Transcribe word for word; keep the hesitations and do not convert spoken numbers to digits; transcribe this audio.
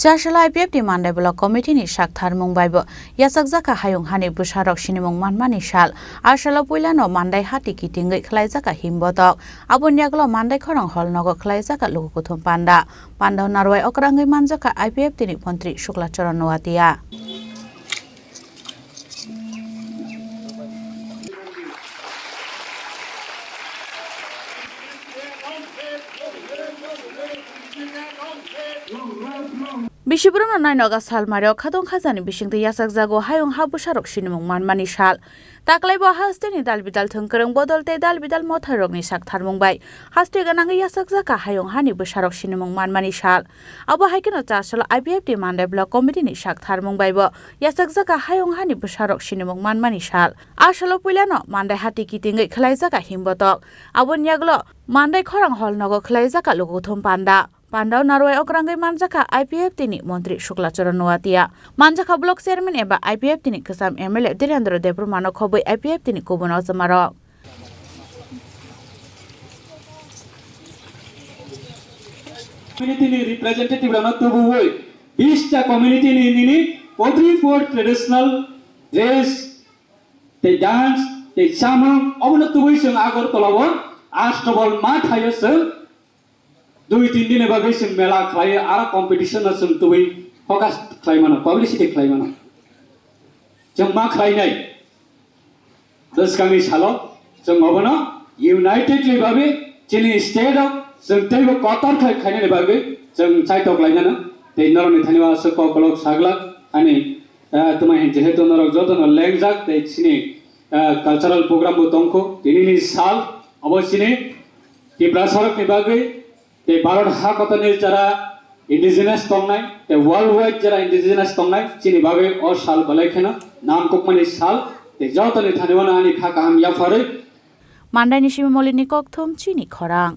Chasala I P F T Mandai Block Committee ni sak tharmung bai bo yachakjak kha hayung hani bwsarok sinimung manmani sal. A salo puilano Mandai hati kitingwi khwlaijak kha himbotok. Aboni yagulo Mandai khorang hall nogo khwlaijak kha luku kuthum panda. Panda narwai okrangwi manjak kha I P F T ni montri Shukla Charan Noatia. Bisi borokno nai noga sal mario khatong khajani bisingtwi yachakjago hayung ha bwsarok sinimung manmani sal. Taklaibo hasteni dal bidal thwngkwrwng bodol tei dal bidal motharokni sak tharmung bai haste gwnangwi yachakjak kha hayung hani bwsarok sinimung manmani sal. Abo hai kheno Chasala I P F T Mandai Block Committee ni sak tharmung bai bo yachakjak kha hayung hani bwsarok sinimung manmani sal. A salo puilano Mandai hati kitingwi khwlaijak kha himbotok. Aboni yagulo Mandai khorang hall nogo khwlaijak kha lukuthum panda. Pandao narwai okrangwi manjak kha I P F T ni montri Shukla Charan Noatia. Manjak kha block chairman eba I P F T ni kwcham M L A Dhirendra Debbarma no khobwi I P F T ni kubun ochomarok. Community ni representative rokno tubuwi bista community ni nini forty-four traditional dress tei dance tei chamung obono tubuwi chwng Agartala o Astabal ma thaio chwng dui tin din ni bagwi chwng mela khlai aro competition no chwng tubuwi focus khlai mano, publicity khlai mano. Chwng ma khlainai. Bwskangni salo chwng obono unitedly babe chini state o chwng teibo kotor khai khainani bagwi chwng chaitok lainano. Tei norokni thani o aswk kok kolok saglak ani, ah, twmai hin jehetu norok jotono lengjak tei chini, ah, cultural program bo tongkho. Tinini sal obo chini Tiprasarokni bagwi tei Bharat ha kotorni jara indigenous tongnai, tei worldwide jara indigenous tongnai, chini bagwi o sal belai kheno namkukmani sal, tei jotoni thani wano ani kha kaham yapharwi. Mandaini simi Molini kokthum chini khorang.